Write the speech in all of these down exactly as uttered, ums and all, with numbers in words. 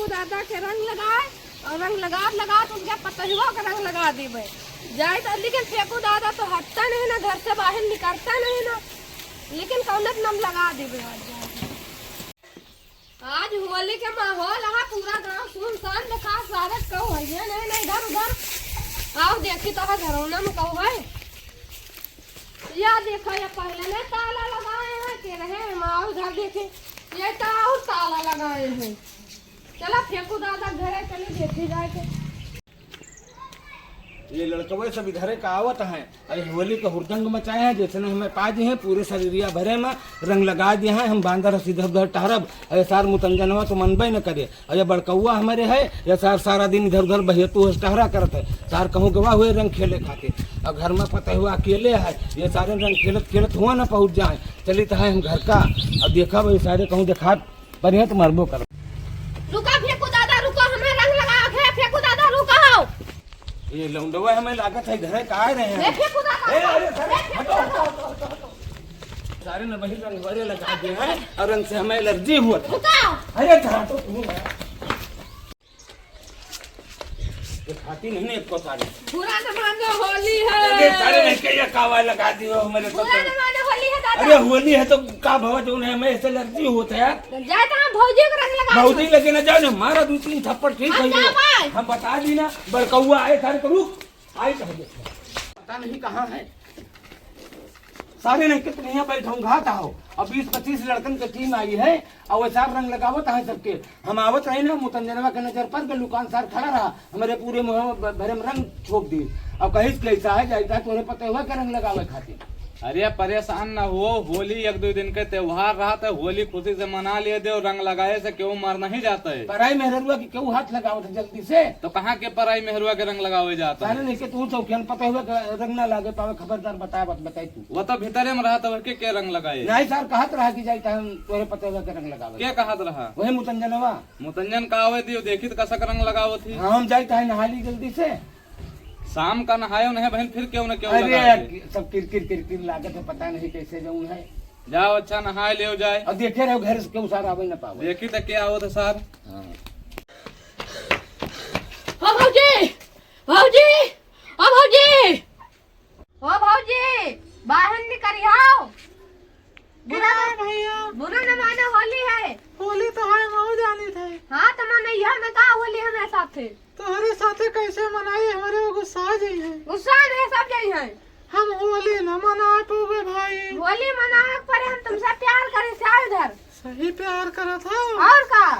दादा के रंग लगाए और रंग लगात लगात उनके पतोहियो के रंग लगा देबे। जाए तो, लेकिन फेंकू दादा तो हटता नहीं ना, घर से बाहर निकलता नहीं ना, लेकिन कौनो के नाम लगा देबे आज। आज होली के माहौल है, पूरा गांव सुनसान देखा, सारे कहू है नहीं, नहीं, इधर उधर। आओ देखी तो है घरौना में कहू है। या देखो, ये पहले नहीं ताला लगाए हैं, के रहे हम, आओ इधर देखी, ये तो और ताला लगाए हैं। चला फेंकू दादा घरे, चली देखी जाए के। ये लड़कवे सब इधरे का आवत हैं, अरे होली के हुरदंग मचाए हैं, जैसे नहीं हमें पाजी हैं, पूरे शरीरिया भरे में रंग लगा दिए हैं, हम बांदर हस इधर उधर टहरब। अरे सार मुतंजनवा तो मनबे न करे, अरे बड़कौआ हमारे है, ये सार सारा दिन इधर उधर बहियतू हस टहरा करत है, सार कहूँ गवा हुए रंग खेले खातिर, और घर में पता हुआ अकेले है, ये सारे रंग खेलत खेलत हुआ ना पहुँच जाए, चली तो है हम घर का, अब देखा भाई सारे कहूँ देखा बढ़िया तो मरबो कर। रुका फेंकू दादा, रुका, हमें रंग लगाओ, फे-, फेंकू दादा, रुका हो। ये लौंडवा हमें लागत है घरे का आ रहे हैं। ए, फेंकू दादा, ए, अरे, अरे, ए, फेंकू हटो, दादा। हटो, हटो, हटो, हटो। सारे न वही रंग वाले लगा दिए हैं और रंग से हमें एलर्जी हुआ था। रुका। अरे, जा तो तू। ये खाती नहीं ना एको साड़ी। बुरा न मानो, होली है। अरे सारे नहीं के ये कावा लगा दियो हमारे तो। बुरा न मानो, होली है दादा। अरे होली है तो का भवा जो है, हमें ऐसे एलर्जी होता है यार। तो जाए तो हम भौजी को रंग लगा भौजी दो। लगे ना जाओ ना, मारा दो तीन थप्पड़ ठीक हम है ये। जाओ भाई। हम बता दी ना, बड़कौआ आए सारे को रुक। आई कह दे। पता नहीं कहाँ है। सारे नहीं के तुम यहाँ बैठो, घात आओ। अब बीस पच्चीस लड़कन के टीम आई है, और वो सार रंग लगावत हैं सबके। हम आवत रहे ना, मुतंजनवा के नजर पर के लुकान सार खड़ा रहा, हमारे पूरे मुँह ब-, भरे में रंग छोप दी। अब कहिस कि ऐसा है, जाइता तोरे पते हुआ के रंग लगावे खातिर। अरे परेशान न हो, होली एक दो दिन के त्योहार रहा, तो होली खुशी से मना लिए दे, और रंग लगाए से क्यों मर नहीं जाता है। पराई मेहरुआ की क्यों हाथ लगावत है जल्दी से? तो कहाँ के पराई मेहरुआ के रंग लगावे जाता सारे है? नहीं के तू चौकियन पता हुआ के रंग ना लागे पावे, खबरदार बताए, बात बताई तू। वो तो भीतरे में रहत है, के, के रंग लगाए? नहीं सर, कहत रहा कि जाई त हम तोरे पते हुआ के रंग लगावे। के कहत रहा? वही मुतंजनवा। मुतंजन का आवे दियो, देखी त कसक रंग लगावत ही। हाँ, हम जाई त है नहा ली जल्दी से। शाम का नहायो नहीं बहन, फिर क्यों न क्यों अरे लगा यार, दे। सब किरकिर किरकिर लागत है, पता नहीं कैसे जौन है। जाओ अच्छा नहाए ले जाए। अब देखे रहो घर से क्यों सार आवे न पावे। देखी त के आवत है सार। हाँ। ओ भौजी, भौजी, ओ भौजी। ओ भौजी, बाहर निकरी आओ। बुरा क्या है भैया? बुरा न मानो, होली है। होली तो है, हम जानी थे। हाँ, तो मने यह में का होली हमारे साथे? तोहरे साथे कैसे मनाई, हमारे वो गुस्सा आ जाई है। गुस्सा नहीं, सब जाई है। हम होली न मना पावे भाई। होली मनावे के परे हम तुमसे प्यार करे से आओ इधर। सही प्यार करत हो। और का?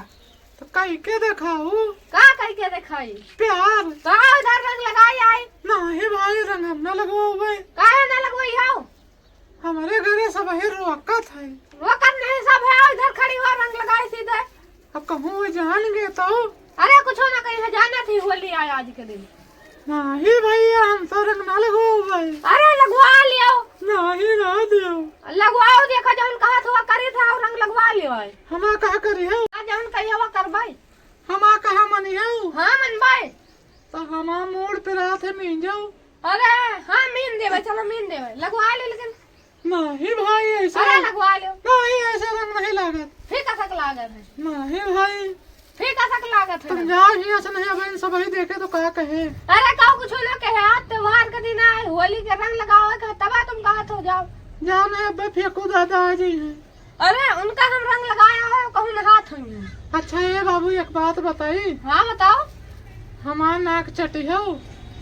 तो कई के देखाऊ? का कई के देखाई? प्यार। तो आओ इधर रंग लगाई आई। नहीं भाई, रंग हम ना लगवाओ भाई। काहे ना लगवाई हो? हमारे घरे सब ही रोकत है। रोकत नहीं, सब है, आओ इधर खड़ी हो, रंग लगाई सीधे। अब कहूँ वो जान गए तो? अरे कुछ ना कही है, जाना थी होली आए आज के दिन। नहीं भैया, हम तो रंग ना लगवाओ भाई। अरे लगवा लियो। नहीं रह दियो। लगवाओ, देखो जौन कहा था वो करी था, और रंग लगवा लियो है। हमार कहा करी हो? आ जौन कही हो वो करवाई। हमार कहा मनी हो? हाँ मनवाई। तो हमार मूड पे रात है मीन जाओ। अरे हाँ मीन देवे, चलो मीन देवे, लगवा ले लेकिन। नहीं भाई, ऐसे अरे लगवा लो। नहीं, ऐसे रंग नहीं लागत। फिर कसक लागत है। नहीं भाई। फिर कसक लागत है। तुम जाओ ही ऐसे नहीं, अब इन सब ही देखे तो का कहे। अरे कहू कुछ ना कहे, आज त्योहार के दिन आए, होली के रंग लगावे के, तब तुम कहत हो जाओ। जाओ नहीं, अब फेंकू दादा आ जाइए। अरे उनका हम रंग लगाया है, कहूँ नहात हुई। अच्छा ये बाबू, एक बात बताई। हाँ बताओ। हमार नाक चटी हो।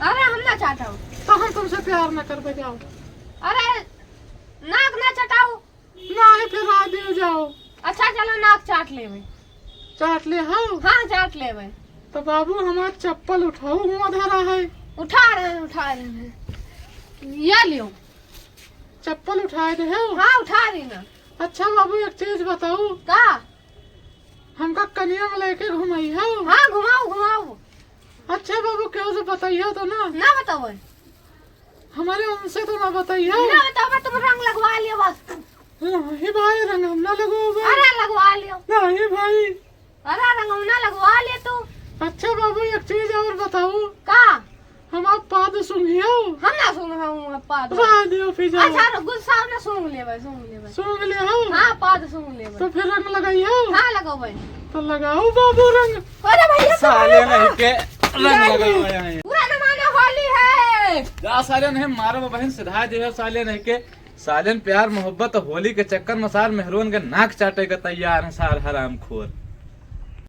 अरे हम ना चाटो। तो हम तुमसे प्यार ना कर बजाओ। अरे नाक ना चटाओ। नाही, फिर आ दियो जाओ। अच्छा, चलो, नाक चाट लेवे। चाट ले, हाँ? हाँ, चाट लेवे। तो बाबू, हमार चप्पल उठाओ, हुआं धरा है। उठा रहे हैं, उठा रहे हैं। ये लियो। चप्पल उठाए दे हो? हाँ, उठा दी ना। अच्छा बाबू, एक चीज बताओ। का? हमका कनिया में लेके घुमाई हो? हाँ, घुमाओ, घुमाओ। अच्छा बाबू, केहू से बताइयो तो ना? ना बतावे। हमारे उनसे तो ना बताइयो। ना बतावे, तुम रंग लगवा लियो बस। नहीं भाई, रंग हम ना लगवावे। अरे लगवा लियो। नहीं भाई। अरे रंग हम ना लगवा ले तू। अच्छा बाबू, एक चीज और बताओ। का? हमार पाद सूंघियो? हम ना सूंघाऊ हमार पाद। रह दियो फिर जाओ। अच्छा, रुक, गुस्सा ना, सूंघ लेवे, सूंघ लेवे। सूंघ ले हो? हाँ, पाद सूंघ लेवे। तो फिर रंग लगाइयो? हाँ, लगावे। तो लगाओ बाबू रंग। अरे भैया, साले नहीं के रंग लगाओ यहाँ। बुरा न मानो, होली है। जा साले नहीं मारो बहन, सिधाए दे साले नहीं के। साले प्यार मोहब्बत होली के चक्कर में सार मेहरुअन के नाक चाटे के तैयार है सार हरामखोर।